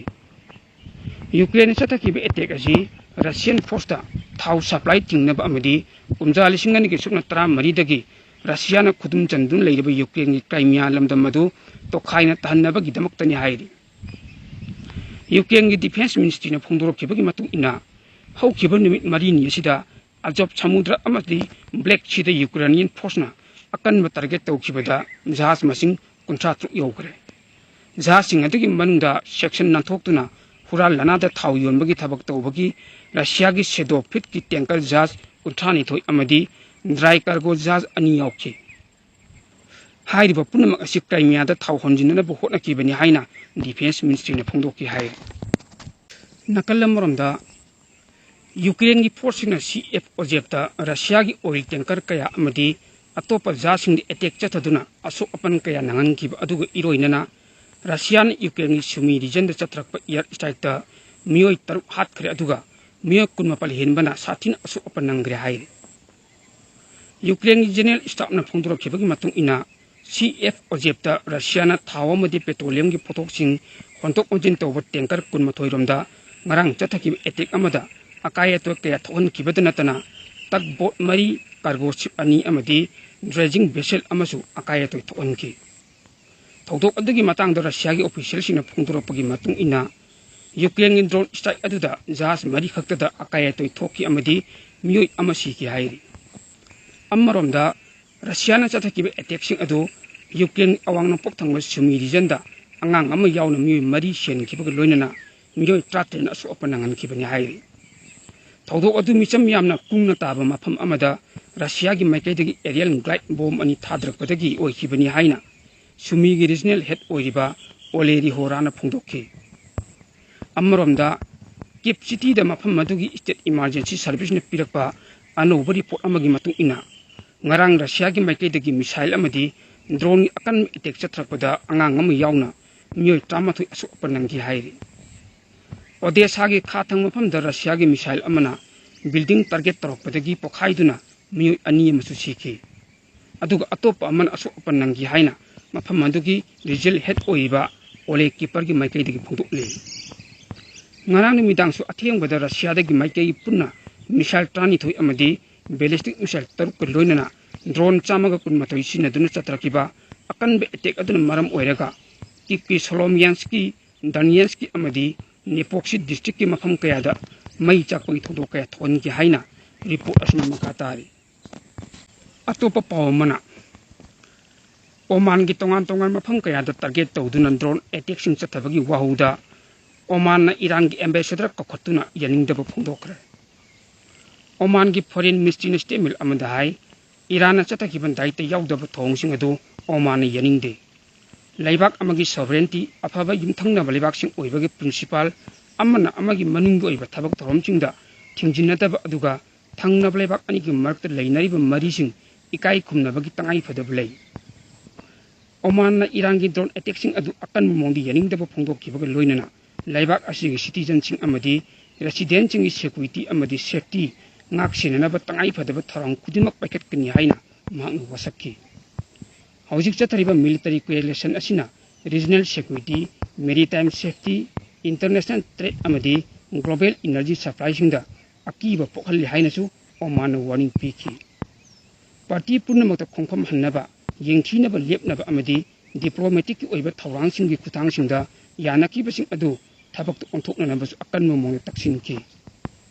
ꯌꯨꯀ꯭ꯔꯦꯟꯅ ꯆꯠꯊꯈꯤꯕ ꯑꯦꯇꯦꯛ ꯑꯁꯤ ꯔꯁꯤꯌꯟ ꯐꯣꯔꯁꯇ ꯊꯥꯎ ꯁꯄ꯭ꯂꯥꯏ ꯊꯤꯡꯅꯕ ꯑꯃꯗꯤ ꯀꯨꯝꯖꯥ ꯂꯤꯁꯤꯡ ꯑꯅꯤꯒꯤ ꯁꯨꯞꯅ ꯇꯔꯥꯃꯔꯤꯗꯒꯤ ꯔꯁꯤꯌꯥꯅ ꯈꯨꯗꯨꯝ ꯆꯟꯗꯨꯅ ꯂꯩꯔꯤꯕ ꯌꯨꯀ꯭ꯔꯦꯟꯒꯤ ꯀ꯭ꯔꯥꯏꯃꯤꯌꯥ ꯂꯝꯗꯝ ꯑꯗꯨ ꯇꯣꯈꯥꯏꯅ ꯇꯥꯍꯟꯅꯕꯒꯤꯗꯃꯛꯇꯅꯤ ꯍꯥꯏꯔꯤ꯫ ꯌꯨꯀ꯭ꯔꯦꯟꯒꯤ ꯗꯤꯐꯦꯟꯁ ꯃꯤꯅꯤꯁꯇ꯭ꯔꯤꯅ ꯐꯣꯡꯗꯣꯔꯛꯈꯤꯕꯒꯤ ꯃꯇꯨꯡ ꯏꯟꯅ, ꯍꯧꯈꯤꯕ ꯅꯨꯃꯤꯠ ꯃꯔꯤꯅꯤ ꯑꯁꯤꯗ ꯑꯖꯣꯞ ꯁꯃꯨꯗ꯭ꯔ ꯑꯃꯗꯤ ꯕ꯭ꯂꯦꯛ ꯁꯤꯗ ꯌꯨꯀ꯭ꯔꯦꯅꯤꯌꯟ ꯐꯣꯔꯁꯅ ꯑꯀꯟꯕ ꯇꯥꯔꯒꯦꯠ ꯇꯧꯈꯤꯕꯗ ꯖꯍꯥꯖ ꯃꯁꯤꯡ ꯀꯨꯟꯊ꯭ꯔꯥ ꯇꯔꯨꯛ ꯌꯧꯈ꯭ꯔꯦ꯫ ꯖꯍꯥꯖꯁꯤꯡ ꯑꯗꯨꯒꯤ ꯃꯅꯨꯡꯗ ꯁꯦꯛꯁꯟ ꯅꯥꯟꯊꯣꯛꯇꯨꯅ ꯍꯨꯔꯥꯟ ꯂꯅꯥꯗ ꯊꯥꯎ ꯌꯣꯟꯕꯒꯤ ꯊꯕꯛ ꯇꯧꯕꯒꯤ ꯔꯁꯤꯌꯥꯒꯤ ꯁꯦꯗꯣ ꯐꯤꯠꯀꯤ ꯇꯦꯡꯀꯔ ꯖꯍꯥꯖ ꯀꯨꯟꯊ꯭ꯔꯥꯅꯤꯊꯣꯏ ꯑꯃꯗꯤ ꯗ꯭ꯔꯥꯏ ꯀꯥꯔꯒꯣ ꯖꯍꯥꯖ ꯑꯅꯤ ꯌꯥꯎꯈꯤ꯫ ꯍꯥꯏꯔꯤꯕ ꯄꯨꯝꯅꯃꯛ ꯑꯁꯤ ꯀ꯭ꯔꯥꯏꯃꯤꯌꯥꯗ ꯊꯥꯎ ꯍꯣꯟꯖꯤꯟꯅꯅꯕ ꯍꯣꯠꯅꯈꯤꯕꯅꯤ ꯍꯥꯏꯅ ꯗꯤꯐꯦꯟꯁ ꯃꯤꯅꯤꯁꯇ꯭ꯔꯤꯅ ꯐꯣꯡꯗꯣꯛꯈꯤ ꯍꯥꯏ꯫ ꯅꯥꯀꯜ ꯑꯃꯔꯣꯝꯗ, ꯌꯨꯀ꯭ꯔꯦꯟꯒꯤ ꯐꯣꯔꯁꯁꯤꯡꯅ ꯁꯤ ꯑꯦꯐ ꯑꯣꯖꯦꯞꯇ ꯔꯁꯤꯌꯥꯒꯤ ꯑꯣꯏꯜ ꯇꯦꯡꯀꯔ ꯀꯌꯥ ꯑꯃꯗꯤ ꯑꯇꯣꯞꯄ ꯖꯍꯥꯖꯁꯤꯡꯗ ꯑꯦꯇꯦꯛ ꯆꯠꯊꯗꯨꯅ ꯑꯁꯣꯛ ꯑꯄꯟ ꯀꯌꯥ ꯅꯪꯍꯟꯈꯤꯕ ꯑꯗꯨꯒ ꯏꯔꯣꯏꯅꯅ, ꯔꯁꯤꯌꯥꯅ ꯌꯨꯀ꯭ꯔꯦꯟꯒꯤ ꯁꯨꯃꯤ ꯔꯤꯖꯟꯗ ꯆꯠꯊꯔꯛꯄ ꯑꯦꯌꯔ ꯁ꯭ꯇ꯭ꯔꯥꯏꯛꯇ ꯃꯤꯑꯣꯏ ꯇꯔꯨꯛ ꯍꯥꯠꯈ꯭ꯔꯦ, ꯑꯗꯨꯒ ꯃꯤꯑꯣꯏ ꯀꯨꯟꯃꯥꯄꯜ ꯍꯦꯟꯕꯅ ꯁꯥꯊꯤꯅ ꯑꯁꯣꯛ ꯑꯄꯟ ꯅꯪꯈ꯭ꯔꯦ ꯍꯥꯏꯔꯤ꯫ ꯌꯨꯀ꯭ꯔꯦꯟꯒꯤ ꯖꯦꯅꯔꯦꯜ ꯁ꯭ꯇꯥꯐꯅ ꯐꯣꯡꯗꯣꯔꯛꯈꯤꯕꯒꯤ ꯃꯇꯨꯡ ꯏꯟꯅ, ꯁꯤ ꯑꯦꯐ ꯑꯣꯖꯦꯞꯇ ꯔꯁꯤꯌꯥꯅ ꯊꯥꯎ ꯑꯃꯗꯤ ꯄꯦꯇ꯭ꯔꯣꯂꯤꯌꯝꯒꯤ ꯄꯣꯠꯊꯣꯛꯁꯤꯡ ꯍꯣꯟꯗꯣꯛ ꯍꯣꯟꯖꯤꯟ ꯇꯧꯕ ꯇꯦꯡꯀꯔ ꯀꯨꯟꯃꯥꯊꯣꯏ ꯔꯣꯝꯗ ꯉꯔꯥꯡ ꯆꯠꯊꯈꯤꯕ ꯑꯦꯇꯦꯛ ꯑꯃꯗ ꯑꯀꯥꯏ ꯑꯇꯣꯏ ꯀꯌꯥ ꯊꯣꯛꯍꯟꯈꯤꯕꯗ ꯅꯠꯇꯅ, ꯇꯒ ꯕꯣꯠ ꯃꯔꯤ, ꯀꯥꯔꯒꯣ ꯁꯤꯞ ꯑꯅꯤ ꯑꯃꯗꯤ ꯗ꯭ꯔꯦꯖꯤꯡ ꯚꯦꯁꯦꯜ ꯑꯃꯁꯨ ꯑꯀꯥꯏ ꯑꯇꯣꯏ ꯊꯣꯛꯍꯟꯈꯤ꯫ ꯊꯧꯗꯣꯛ ꯑꯗꯨꯒꯤ ꯃꯇꯥꯡꯗ ꯔꯁꯤꯌꯥꯒꯤ ꯑꯣꯐꯤꯁꯤꯌꯦꯜꯁꯤꯡꯅ ꯐꯣꯡꯗꯣꯔꯛꯄꯒꯤ ꯃꯇꯨꯡ ꯏꯟꯅ, ꯌꯨꯀ꯭ꯔꯦꯟꯒꯤ ꯗ꯭ꯔꯣꯟ ꯁ꯭ꯇ꯭ꯔꯥꯏꯛ ꯑꯗꯨꯗ ꯖꯍꯥꯖ ꯃꯔꯤ ꯈꯛꯇꯗ ꯑꯀꯥꯏ ꯑꯇꯣꯏ ꯊꯣꯛꯈꯤ ꯑꯃꯗꯤ ꯃꯤꯑꯣꯏ ꯑꯃ ꯁꯤꯈꯤ ꯍꯥꯏꯔꯤ꯫ ꯑꯃꯔꯣꯝꯗ, ꯔꯁꯤꯌꯥꯅ ꯆꯠꯊꯈꯤꯕ ꯑꯦꯇꯦꯛꯁꯤꯡ ꯑꯗꯨ ꯌꯨꯀ꯭ꯔꯦꯟ ꯑꯋꯥꯡ ꯅꯣꯡꯄꯣꯛ ꯊꯪꯕ ꯁꯨꯃꯤ ꯔꯤꯖꯟꯗ ꯑꯉꯥꯡ ꯑꯃ ꯌꯥꯎꯅ ꯃꯤꯑꯣꯏ ꯃꯔꯤ ꯁꯤꯍꯟꯈꯤꯕꯒ ꯂꯣꯏꯅꯅ ꯃꯤꯑꯣꯏ ꯇꯔꯥꯇꯔꯦꯠꯅ ꯑꯁꯣꯛ ꯑꯄꯟ ꯅꯪꯍꯟꯈꯤꯕꯅꯤ ꯍꯥꯏꯔꯤ꯫ ꯊꯧꯗꯣꯛ ꯑꯗꯨ ꯃꯤꯆꯝ ꯌꯥꯝꯅ ꯀꯨꯡꯅ ꯇꯥꯕ ꯃꯐꯝ ꯑꯃꯗ ꯔꯁꯤꯌꯥꯒꯤ ꯃꯥꯏꯀꯩꯗꯒꯤ ꯑꯦꯔꯤꯌꯦꯜ ꯒ꯭ꯂꯥꯏꯗ ꯕꯣꯝ ꯑꯅꯤ ꯊꯥꯗꯔꯛꯄꯗꯒꯤ ꯑꯣꯏꯈꯤꯕꯅꯤ ꯍꯥꯏꯅ ꯁꯨꯃꯤꯒꯤ ꯔꯤꯖꯅꯦꯜ ꯍꯦꯗ ꯑꯣꯏꯔꯤꯕ ꯑꯣꯂꯦꯔꯤ ꯍꯣꯔꯥꯅ ꯐꯣꯡꯗꯣꯛꯈꯤ꯫ ꯑꯃꯔꯣꯝꯗ, ꯀꯤꯞ ꯁꯤꯇꯤꯗ ꯃꯐꯝ ꯑꯗꯨꯒꯤ ꯁ꯭ꯇꯦꯠ ꯏꯃꯥꯔꯖꯦꯟꯁꯤ ꯁꯔꯚꯤꯁꯅ ꯄꯤꯔꯛꯄ ꯑꯅꯧꯕ ꯔꯤꯄꯣꯔꯠ ꯑꯃꯒꯤ ꯃꯇꯨꯡ ꯏꯟꯅ, ꯉꯔꯥꯡ ꯔꯁꯤꯌꯥꯒꯤ ꯃꯥꯏꯀꯩꯗꯒꯤ ꯃꯤꯁꯥꯏꯜ ꯑꯃꯗꯤ ꯗ꯭ꯔꯣꯟꯒꯤ ꯑꯀꯟꯕ ꯑꯦꯇꯦꯛ ꯆꯠꯊꯔꯛꯄꯗ ꯑꯉꯥꯡ ꯑꯃ ꯌꯥꯎꯅ ꯃꯤꯑꯣꯏ ꯇꯔꯥꯃꯥꯊꯣꯏ ꯑꯁꯣꯛ ꯑꯄꯟ ꯅꯪꯈꯤ ꯍꯥꯏꯔꯤ꯫ ꯑꯣꯗꯦꯁꯥꯒꯤ ꯈꯥ ꯊꯪꯕ ꯃꯐꯝꯗ ꯔꯁꯤꯌꯥꯒꯤ ꯃꯤꯁꯥꯏꯜ ꯑꯃꯅ ꯕꯤꯜꯗꯤꯡ ꯇꯥꯔꯒꯦꯠ ꯇꯧꯔꯛꯄꯗꯒꯤ ꯄꯣꯈꯥꯏꯗꯨꯅ ꯃꯤꯑꯣꯏ ꯑꯅꯤ ꯑꯃꯁꯨ ꯁꯤꯈꯤ꯫ ꯑꯗꯨꯒ ꯑꯇꯣꯞꯄ ꯑꯃꯅ ꯑꯁꯣꯛ ꯑꯄꯟ ꯅꯪꯈꯤ ꯍꯥꯏꯅ ꯃꯐꯝ ꯑꯗꯨꯒꯤ ꯔꯤꯖꯅꯦꯜ ꯍꯦꯗ ꯑꯣꯏꯔꯤꯕ ꯑꯣꯂꯦ ꯀꯤꯄꯔꯒꯤ ꯃꯥꯏꯀꯩꯗꯒꯤ ꯐꯣꯡꯗꯣꯛꯂꯤ꯫ ꯉꯔꯥꯡ ꯅꯨꯃꯤꯗꯥꯡꯁꯨ ꯑꯊꯦꯡꯕꯗ ꯔꯁꯤꯌꯥꯗꯒꯤ ꯃꯥꯏꯀꯩ ꯄꯨꯟꯅ ꯃꯤꯁꯥꯏꯜ ꯇꯔꯥꯅꯤꯊꯣꯏ ꯑꯃꯗꯤ ꯕꯦꯂꯤꯁꯇꯤꯛ ꯃꯤꯁꯥꯏꯜ ꯇꯔꯨꯛꯀ ꯂꯣꯏꯅꯅ ꯗ꯭ꯔꯣꯟ ꯆꯥꯝꯃꯒ ꯀꯨꯟꯃꯥꯊꯣꯏ ꯁꯤꯖꯤꯟꯅꯗꯨꯅ ꯆꯠꯊꯔꯛꯈꯤꯕ ꯑꯀꯟꯕ ꯑꯦꯇꯦꯛ ꯑꯗꯨꯅ ꯃꯔꯝ ꯑꯣꯏꯔꯒ ꯀꯤꯞꯀꯤ ꯁꯣꯂꯣꯃꯤꯌꯥꯟꯁꯀꯤ, ꯗꯥꯅꯤꯌꯦꯟꯁꯀꯤ ꯑꯃꯗꯤ ꯅꯦꯄꯣꯛꯁꯤ ꯗꯤꯁꯇ꯭ꯔꯤꯛꯀꯤ ꯃꯐꯝ ꯀꯌꯥꯗ ꯃꯩ ꯆꯥꯛꯄꯒꯤ ꯊꯧꯗꯣꯛ ꯀꯌꯥ ꯊꯣꯛꯍꯟꯈꯤ ꯍꯥꯏꯅ ꯔꯤꯄꯣꯔꯠ ꯑꯁꯤꯅ ꯃꯈꯥ ꯇꯥꯔꯤ꯫ ꯑꯇꯣꯞꯄ ꯄꯥꯎ ꯑꯃꯅ, ꯑꯣꯃꯥꯟꯒꯤ ꯇꯣꯉꯥꯟ ꯇꯣꯉꯥꯟꯕ ꯃꯐꯝ ꯀꯌꯥꯗ ꯇꯥꯔꯒꯦꯠ ꯇꯧꯗꯨꯅ ꯗ꯭ꯔꯣꯟ ꯑꯦꯇꯦꯛꯁꯤꯡ ꯆꯠꯊꯕꯒꯤ ꯋꯥꯍꯧꯗ ꯑꯣꯃꯥꯟꯅ ꯏꯔꯥꯟꯒꯤ ꯑꯦꯝꯕꯦꯁꯦꯗꯔ ꯀꯧꯈꯠꯇꯨꯅ ꯌꯥꯅꯤꯡꯗꯕ ꯐꯣꯡꯗꯣꯛꯈ꯭ꯔꯦ꯫ ꯑꯣꯃꯥꯟꯒꯤ ꯐꯣꯔꯦꯟ ꯃꯤꯅꯤꯁꯇ꯭ꯔꯤꯅ ꯁ꯭ꯇꯦꯠꯃꯦꯟ ꯑꯃꯗ ꯍꯥꯏ, ꯏꯔꯥꯟꯅ ꯆꯠꯊꯈꯤꯕ ꯗꯥꯏꯔꯦꯛꯇ ꯌꯥꯎꯗꯕ ꯊꯧꯑꯣꯡꯁꯤꯡ ꯑꯗꯨ ꯑꯣꯃꯥꯟꯅ ꯌꯥꯅꯤꯡꯗꯦ꯫ ꯂꯩꯕꯥꯛ ꯑꯃꯒꯤ ꯁꯣꯚꯔꯦꯟꯇꯤ, ꯑꯐꯕ ꯌꯨꯝꯊꯪꯅꯕ ꯂꯩꯕꯥꯛꯁꯤꯡ ꯑꯣꯏꯕꯒꯤ ꯄ꯭ꯔꯤꯟꯁꯤꯄꯥꯜ ꯑꯃꯅ ꯑꯃꯒꯤ ꯃꯅꯨꯡꯒꯤ ꯑꯣꯏꯕ ꯊꯕꯛ ꯊꯧꯔꯝꯁꯤꯡꯗ ꯊꯤꯡꯖꯤꯟꯅꯗꯕ, ꯑꯗꯨꯒ ꯊꯪꯅꯕ ꯂꯩꯕꯥꯛ ꯑꯅꯤꯒꯤ ꯃꯔꯛꯇ ꯂꯩꯅꯔꯤꯕ ꯃꯔꯤꯁꯤꯡ ꯏꯀꯥꯏ ꯈꯨꯝꯅꯕꯒꯤ ꯇꯉꯥꯏꯐꯗꯕ ꯂꯩ꯫ ꯑꯣꯃꯥꯟꯅ ꯏꯔꯥꯟꯒꯤ ꯗ꯭ꯔꯣꯟ ꯑꯦꯇꯦꯛꯁꯤꯡ ꯑꯗꯨ ꯑꯀꯟꯕ ꯃꯑꯣꯡꯗ ꯌꯥꯅꯤꯡꯗꯕ ꯐꯣꯡꯗꯣꯛꯈꯤꯕꯒ ꯂꯣꯏꯅꯅ ꯂꯩꯕꯥꯛ ꯑꯁꯤꯒꯤ ꯁꯤꯇꯤꯖꯟꯁꯤꯡ ꯑꯃꯗꯤ ꯔꯦꯁꯤꯗꯦꯟꯁꯤꯡꯒꯤ ꯁꯦꯀ꯭ꯌꯨꯔꯤꯇꯤ ꯑꯃꯗꯤ ꯁꯦꯐꯇꯤ ꯉꯥꯛ ꯁꯦꯟꯅꯅꯕ ꯇꯉꯥꯏꯐꯗꯕ ꯊꯧꯔꯥꯡ ꯈꯨꯗꯤꯡꯃꯛ ꯄꯥꯏꯈꯠꯀꯅꯤ ꯍꯥꯏꯅ ꯃꯍꯥꯛꯅ ꯋꯥꯁꯛꯈꯤ꯫ ꯍꯧꯖꯤꯛ ꯆꯠꯊꯔꯤꯕ military coalition ꯑꯁꯤꯅ regional security, maritime safety, international trade ꯑꯃꯗꯤ global energy supplyꯁꯤꯡꯗ ꯑꯀꯤꯕ ꯄꯣꯛꯍꯜꯂꯤ ꯍꯥꯏꯅꯁꯨ ꯑꯣꯃꯥꯟꯅ warning ꯄꯤꯈꯤ꯫ Party ꯄꯨꯝꯅꯃꯛꯇ ꯈꯣꯡꯐꯝ ꯍꯟꯅꯕ, ꯌꯦꯡꯊꯤꯅꯕ ꯂꯦꯞꯅꯕ ꯑꯃꯗꯤ diplomaticꯀꯤ ꯑꯣꯏꯕ ꯊꯧꯔꯥꯡꯁꯤꯡꯒꯤ ꯈꯨꯠꯊꯥꯡꯁꯤꯡꯗ ꯌꯥꯅꯈꯤꯕꯁꯤꯡ ꯑꯗꯨ ꯊꯕꯛꯇ ꯑꯣꯟꯊꯣꯛꯅꯅꯕꯁꯨ ꯑꯀꯟꯕ ꯃꯑꯣꯡꯗ ꯇꯛꯁꯤꯟꯈꯤ꯫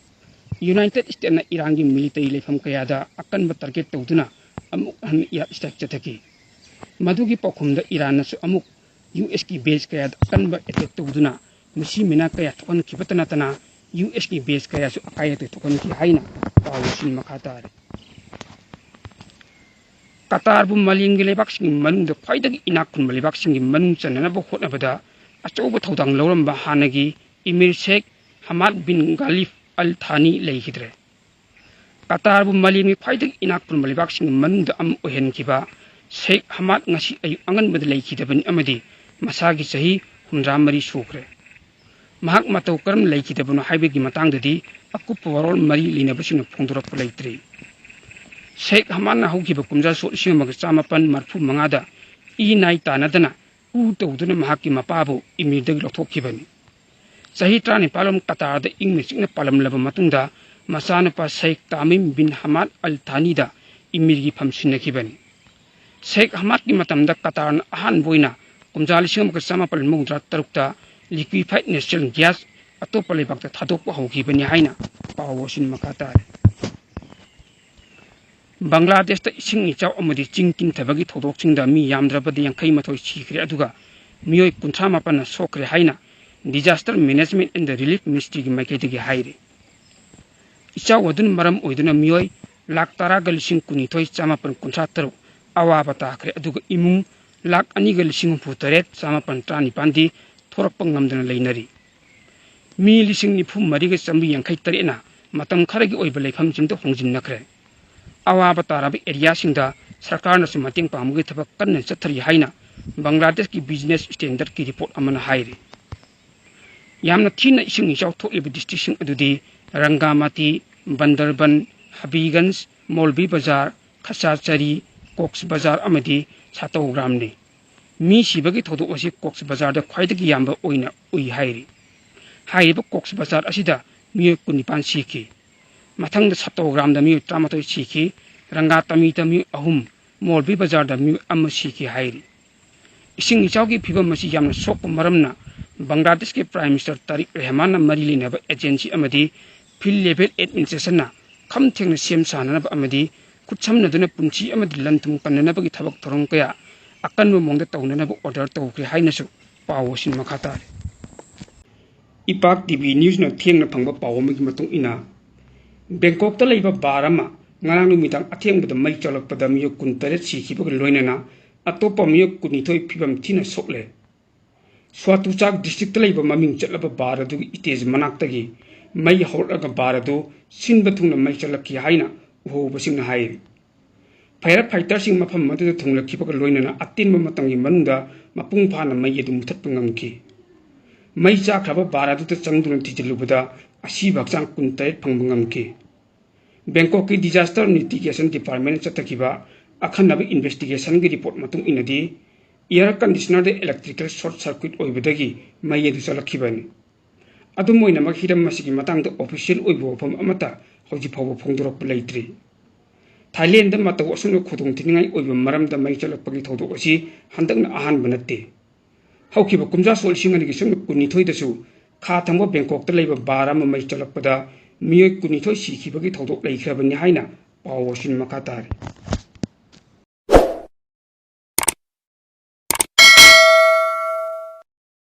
United Statesꯅ ꯏꯔꯥꯟꯒꯤ military ꯂꯩꯐꯝ ꯀꯌꯥꯗ ꯑꯀꯟꯕ target ꯇꯧꯗꯨꯅ ꯑꯃꯨꯛ ꯍꯟꯅ air strike ꯆꯠꯊꯈꯤ꯫ ꯃꯗꯨꯒꯤ ꯄꯥꯎꯈꯨꯝꯗ ꯏꯔꯥꯟꯅꯁꯨ ꯑꯃꯨꯛ USꯀꯤ base ꯀꯌꯥꯗ ꯑꯀꯟꯕ attack ꯇꯧꯗꯨꯅ ꯃꯁꯤ ꯃꯤꯅꯥ ꯀꯌꯥ ꯊꯣꯛꯍꯟꯈꯤꯕꯇ ꯅꯠꯇꯅ USꯀꯤ base ꯀꯌꯥꯁꯨ ꯑꯀꯥꯏ ꯑꯇꯣꯏ ꯊꯣꯛꯍꯟꯈꯤ ꯍꯥꯏꯅ ꯄꯥꯎꯁꯤꯡ ꯃꯈꯥ ꯇꯥꯔꯤ꯫ ꯀꯇꯥꯔꯕꯨ ꯃꯥꯂꯦꯝꯒꯤ ꯂꯩꯕꯥꯛꯁꯤꯡꯒꯤ ꯃꯅꯨꯡꯗ ꯈ꯭ꯋꯥꯏꯗꯒꯤ ꯏꯅꯥꯛ ꯈꯨꯟꯕ ꯂꯩꯕꯥꯛꯁꯤꯡꯒꯤ ꯃꯅꯨꯡ ꯆꯟꯅꯅꯕ ꯍꯣꯠꯅꯕꯗ ꯑꯆꯧꯕ ꯊꯧꯗꯥꯡ ꯂꯧꯔꯝꯕ ꯍꯥꯟꯅꯒꯤ ꯏꯃꯤꯔ ꯁꯦꯈ ꯍꯃꯥꯗ ꯕꯤꯟ ꯒꯥꯂꯤꯐ ꯑꯜ ꯊꯥꯅꯤ ꯂꯩꯈꯤꯗ꯭ꯔꯦ꯫ ꯀꯇꯥꯔꯕꯨ ꯃꯥꯂꯦꯝꯒꯤ ꯈ꯭ꯋꯥꯏꯗꯒꯤ ꯏꯅꯥꯛ ꯈꯨꯟꯕ ꯂꯩꯕꯥꯛꯁꯤꯡꯒꯤ ꯃꯅꯨꯡꯗ ꯑꯃ ꯑꯣꯏꯍꯟꯈꯤꯕ ꯁꯦꯈ ꯍꯃꯥꯗ ꯉꯁꯤ ꯑꯌꯨꯛ ꯑꯉꯟꯕꯗ ꯂꯩꯈꯤꯗꯕꯅꯤ ꯑꯃꯗꯤ ꯃꯁꯥꯒꯤ ꯆꯍꯤ ꯍꯨꯝꯗ꯭ꯔꯥ ꯃꯔꯤ ꯁꯨꯈ꯭ꯔꯦ꯫ ꯃꯍꯥꯛ ꯃꯇꯧ ꯀꯔꯝꯅ ꯂꯩꯈꯤꯗꯕꯅꯣ ꯍꯥꯏꯕꯒꯤ ꯃꯇꯥꯡꯗꯗꯤ ꯑꯀꯨꯞꯄ ꯋꯥꯔꯣꯜ ꯃꯔꯤ ꯂꯩꯅꯕꯁꯤꯡꯅ ꯐꯣꯡꯗꯣꯔꯛꯄ ꯂꯩꯇ꯭ꯔꯤ꯫ ꯁꯦꯈ ꯍꯃꯥꯗꯅ ꯍꯧꯈꯤꯕ ꯀꯨꯝꯖꯥ ꯁꯣꯛ ꯂꯤꯁꯤꯡ ꯑꯃꯒ ꯆꯥꯃꯥꯄꯟ ꯃꯔꯤꯐꯨ ꯃꯉꯥꯗ ꯏ ꯅꯥꯏ ꯇꯥꯅꯗꯅ ꯀꯨ ꯇꯧꯗꯨꯅ ꯃꯍꯥꯛꯀꯤ ꯃꯄꯥꯕꯨ ꯏꯃꯤꯔꯗꯒꯤ ꯂꯧꯊꯣꯛꯈꯤꯕꯅꯤ꯫ ꯆꯍꯤ ꯇꯔꯥꯅꯤꯄꯥꯜ ꯔꯣꯝ ꯀꯇꯥꯔꯗ ꯏꯪꯅ ꯆꯤꯛꯅ ꯄꯥꯜꯂꯝꯂꯕ ꯃꯇꯨꯡꯗ ꯃꯆꯥꯅꯨꯄꯥ ꯁꯦꯈ ꯇꯥꯃꯤꯝ ꯕꯤꯟ ꯍꯃꯥꯗ ꯑꯜ ꯊꯥꯅꯤꯗ ꯏꯃꯤꯔꯒꯤ ꯐꯝ ꯁꯤꯟꯅꯈꯤꯕꯅꯤ꯫ ꯁꯦꯈ ꯍꯃꯥꯗꯀꯤ ꯃꯇꯝꯗ ꯀꯇꯥꯔꯅ ꯑꯍꯥꯟꯕ ꯑꯣꯏꯅ ꯀꯨꯝꯖꯥ ꯂꯤꯁꯤꯡ ꯑꯃꯒ ꯆꯥꯃꯥꯄꯜ ꯃꯧꯗ꯭ꯔꯥ ꯇꯔꯨꯛꯇ liquefied natural gas ꯑꯇꯣꯞꯄ ꯂꯩꯕꯥꯛꯇ ꯊꯥꯗꯣꯛꯄ ꯍꯧꯈꯤꯕꯅꯤ ꯍꯥꯏꯅ ꯄꯥꯎ ꯑꯁꯤꯅ ꯃꯈꯥ ꯇꯥꯔꯤ꯫ ꯕꯪꯒ꯭ꯂꯥꯗꯦꯁꯇ ꯏꯁꯤꯡ ꯏꯆꯥꯎ ꯑꯃꯗꯤ ꯆꯤꯡ ꯀꯤꯟꯊꯕꯒꯤ ꯊꯧꯗꯣꯛꯁꯤꯡꯗ ꯃꯤ ꯌꯥꯝꯗ꯭ꯔꯕꯗ ꯌꯥꯡꯈꯩ ꯃꯥꯊꯣꯏ ꯁꯤꯈ꯭ꯔꯦ, ꯑꯗꯨꯒ ꯃꯤꯑꯣꯏ ꯀꯨꯟꯊ꯭ꯔꯥ ꯃꯥꯄꯟꯅ ꯁꯣꯛꯈ꯭ꯔꯦ ꯍꯥꯏꯅ Disaster Management and Relief Ministryꯒꯤ ꯃꯥꯏꯀꯩꯗꯒꯤ ꯍꯥꯏꯔꯤ꯫ ꯏꯆꯥꯎ ꯑꯗꯨꯅ ꯃꯔꯝ ꯑꯣꯏꯗꯨꯅ ꯃꯤꯑꯣꯏ ꯂꯥꯈ ꯇꯔꯥꯒ ꯂꯤꯁꯤꯡ ꯀꯨꯟꯅꯤꯊꯣꯏ ꯆꯥꯃꯥꯄꯟ ꯀꯨꯟꯊ꯭ꯔꯥ ꯇꯔꯨꯛ ꯑꯋꯥꯕ ꯇꯥꯈ꯭ꯔꯦ, ꯑꯗꯨꯒ ꯏꯃꯨꯡ ꯂꯥꯈ ꯑꯅꯤꯒ ꯂꯤꯁꯤꯡ ꯍꯨꯝꯐꯨ ꯇꯔꯦꯠ ꯆꯥꯃꯥꯄꯟ ꯇꯔꯥꯅꯤꯄꯥꯟꯗꯤ ꯊꯣꯔꯛꯄ ꯉꯝꯗꯅ ꯂꯩꯅꯔꯤ꯫ ꯃꯤ ꯂꯤꯁꯤꯡ ꯅꯤꯐꯨ ꯃꯔꯤꯒ ꯆꯥꯃꯔꯤ ꯌꯥꯡꯈꯩ ꯇꯔꯦꯠꯅ ꯃꯇꯝ ꯈꯔꯒꯤ ꯑꯣꯏꯕ ꯂꯩꯐꯝꯁꯤꯡꯗ ꯍꯣꯡꯖꯤꯟꯅꯈ꯭ꯔꯦ꯫ ꯑꯋꯥꯕ ꯇꯥꯔꯕ areaꯁꯤꯡꯗ ꯁꯔꯀꯥꯔꯅꯁꯨ ꯃꯇꯦꯡ ꯄꯥꯡꯕꯒꯤ ꯊꯕꯛ ꯀꯟꯅ ꯆꯠꯊꯔꯤ ꯍꯥꯏꯅ ꯕꯪꯒ꯭ꯂꯥꯗꯦꯁꯀꯤ Business Standardꯀꯤ report ꯑꯃꯅ ꯍꯥꯏꯔꯤ꯫ ꯌꯥꯝꯅ ꯊꯤꯅ ꯏꯁꯤꯡ ꯏꯆꯥꯎ ꯊꯣꯛꯂꯤꯕ districtꯁꯤꯡ ꯑꯗꯨꯗꯤ ꯔꯪꯒꯥꯃꯇꯤ, ꯕꯟꯗꯔꯕꯟ, ꯍꯕꯤꯒꯟꯖ, ꯃꯧꯂꯚꯤ ꯕꯖꯥꯔ, ꯈꯆꯥꯆꯔꯤ, ꯀꯣꯛꯁ ꯕꯖꯥꯔ ꯑꯃꯗꯤ ꯁꯥꯇꯧꯒ꯭ꯔꯥꯝꯅꯤ꯫ ꯃꯤ ꯁꯤꯕꯒꯤ ꯊꯧꯗꯣꯛ ꯑꯁꯤ ꯀꯣꯛꯁ ꯕꯖꯥꯔꯗ ꯈ꯭ꯋꯥꯏꯗꯒꯤ ꯌꯥꯝꯕ ꯑꯣꯏꯅ ꯎꯏ ꯍꯥꯏꯔꯤ꯫ ꯍꯥꯏꯔꯤꯕ ꯀꯣꯛꯁ ꯕꯖꯥꯔ ꯑꯁꯤꯗ ꯃꯤꯑꯣꯏ ꯀꯨꯟꯅꯤꯄꯥꯟ ꯁꯤꯈꯤ꯫ ꯃꯊꯪꯗ ꯁꯥꯇꯧꯒ꯭ꯔꯥꯝꯗ ꯃꯤꯑꯣꯏ ꯇꯔꯥꯃꯥꯊꯣꯏ ꯁꯤꯈꯤ꯫ ꯔꯪꯒꯥꯇꯃꯤꯗ ꯃꯤꯑꯣꯏ ꯑꯍꯨꯝ, ꯃꯣꯜꯕꯤ ꯕꯖꯥꯔꯗ ꯃꯤꯑꯣꯏ ꯑꯃ ꯁꯤꯈꯤ ꯍꯥꯏꯔꯤ꯫ ꯏꯁꯤꯡ ꯏꯆꯥꯎꯒꯤ ꯐꯤꯕꯝ ꯑꯁꯤ ꯌꯥꯝꯅ ꯁꯣꯛꯄ ꯃꯔꯝꯅ ꯕꯪꯒ꯭ꯂꯥꯗꯦꯁꯀꯤ Prime Minister ꯇꯥꯔꯤꯛ ꯔꯦꯍꯃꯥꯟꯅ ꯃꯔꯤ ꯂꯩꯅꯕ agency ꯑꯃꯗꯤ Field Level Administrationꯅ ꯈꯝ ꯊꯦꯡꯅ ꯁꯦꯝ ꯁꯥꯅꯅꯕ ꯑꯃꯗꯤ ꯈꯨꯠꯁꯝꯅꯗꯨꯅ ꯄꯨꯟꯁꯤ ꯑꯃꯗꯤ ꯂꯟ ꯊꯨꯝ ꯀꯟꯅꯅꯕꯒꯤ ꯊꯕꯛ ꯊꯧꯔꯝ ꯀꯌꯥ ꯑꯀꯟꯕ ꯃꯑꯣꯡꯗ ꯇꯧꯅꯅꯕ order ꯇꯧꯈ꯭ꯔꯦ ꯍꯥꯏꯅꯁꯨ ꯄꯥꯎ ꯑꯁꯤꯅ ꯃꯈꯥ ꯇꯥꯔꯤ꯫ ꯏꯄꯥꯛ ꯇꯤ ꯚꯤ ꯅ꯭ꯌꯨꯁꯅ ꯊꯦꯡꯅ ꯐꯪꯕ ꯄꯥꯎ ꯑꯃꯒꯤ ꯃꯇꯨꯡ ꯏꯟꯅ, ꯕꯦꯡꯀꯣꯛꯇ ꯂꯩꯕ ꯕꯥꯔ ꯑꯃ ꯉꯔꯥꯡ ꯅꯨꯃꯤꯗꯥꯡ ꯑꯊꯦꯡꯕꯗ ꯃꯩ ꯆꯥꯛꯂꯛꯄꯗ ꯃꯤꯑꯣꯏ ꯀꯨꯟꯇꯔꯦꯠ ꯁꯤꯈꯤꯕꯒ ꯂꯣꯏꯅꯅ ꯑꯇꯣꯞꯄ ꯃꯤꯑꯣꯏ ꯀꯨꯟꯅꯤꯊꯣꯏ ꯐꯤꯕꯝ ꯊꯤꯅ ꯁꯣꯛꯂꯦ꯫ ꯁ꯭ꯋꯥꯇꯨꯆꯥꯛ districtꯇ ꯂꯩꯕ ꯃꯃꯤꯡ ꯆꯠꯂꯕ ꯕꯥꯔ ꯑꯗꯨꯒꯤ ꯏꯇꯦꯖ ꯃꯅꯥꯛꯇꯒꯤ ꯃꯩ ꯍꯧꯔꯛꯂꯒ ꯕꯥꯔ ꯑꯗꯨ ꯁꯤꯟꯕ ꯊꯨꯡꯅ ꯃꯩ ꯆꯠꯂꯛꯈꯤ ꯍꯥꯏꯅ ꯎꯍꯧꯕꯁꯤꯡꯅ ꯍꯥꯏꯔꯤ꯫ Fire fighterꯁꯤꯡ ꯃꯐꯝ ꯑꯗꯨꯗ ꯊꯨꯡꯂꯛꯈꯤꯕꯒ ꯂꯣꯏꯅꯅ ꯑꯇꯦꯟꯕ ꯃꯇꯝꯒꯤ ꯃꯅꯨꯡꯗ ꯃꯄꯨꯡ ꯐꯥꯅ ꯃꯩ ꯑꯗꯨ ꯃꯨꯊꯠꯄ ꯉꯝꯈꯤ꯫ ꯃꯩ ꯆꯥꯛꯈ꯭ꯔꯕ ꯕꯥꯔ ꯑꯗꯨꯗ ꯆꯪꯗꯨꯅ ꯊꯤꯖꯤꯜꯂꯨꯕꯗ ꯑꯁꯤꯕ ꯍꯛꯆꯥꯡ ꯀꯨꯟꯇꯔꯦꯠ ꯐꯪꯕ ꯉꯝꯈꯤ꯫ ꯕꯦꯡꯀꯣꯛꯀꯤ Disaster Mitigation Departmentꯅ ꯆꯠꯊꯈꯤꯕ ꯑꯈꯟꯅꯕ investigationꯒꯤ report ꯃꯇꯨꯡ ꯏꯟꯅꯗꯤ, air conditionerꯗ electrical short circuit ꯑꯣꯏꯕꯗꯒꯤ ꯃꯩ ꯑꯗꯨ ꯆꯠꯂꯛꯈꯤꯕꯅꯤ꯫ ꯑꯗꯨꯝ ꯑꯣꯏꯅꯃꯛ, ꯍꯤꯔꯝ ꯑꯁꯤꯒꯤ ꯃꯇꯥꯡꯗ official ꯑꯣꯏꯕ ꯋꯥꯐꯝ ꯑꯃꯠꯇ ꯍꯧꯖꯤꯛ ꯐꯥꯎꯕ ꯐꯣꯡꯗꯣꯔꯛꯄ ꯂꯩꯇ꯭ꯔꯤ꯫ ꯊꯥꯏꯂꯦꯟꯗ ꯃꯇꯧ ꯑꯁꯨꯝꯅ ꯈꯨꯗꯣꯡꯊꯤꯅꯤꯡꯉꯥꯏ ꯑꯣꯏꯕ ꯃꯔꯝꯗ ꯃꯩ ꯆꯠꯂꯛꯄꯒꯤ ꯊꯧꯗꯣꯛ ꯑꯁꯤ ꯍꯟꯗꯛꯅ ꯑꯍꯥꯟꯕ ꯅꯠꯇꯦ꯫ ꯍꯧꯈꯤꯕ ꯀꯨꯝꯖꯥ ꯁꯣꯛ ꯂꯤꯁꯤꯡ ꯑꯅꯤꯒꯤ ꯁꯨꯞꯅ ꯀꯨꯟꯅꯤꯊꯣꯏꯗꯁꯨ ꯈꯥ ꯊꯪꯕ ꯕꯦꯡꯀꯣꯛꯇ ꯂꯩꯕ ꯕꯥꯔ ꯑꯃ ꯃꯩ ꯆꯠꯂꯛꯄꯗ ꯃꯤꯑꯣꯏ ꯀꯨꯟꯅꯤꯊꯣꯏ ꯁꯤꯈꯤꯕꯒꯤ ꯊꯧꯗꯣꯛ ꯂꯩꯈ꯭ꯔꯕꯅꯤ ꯍꯥꯏꯅ ꯄꯥꯎ ꯑꯁꯤꯅ ꯃꯈꯥ ꯇꯥꯔꯤ꯫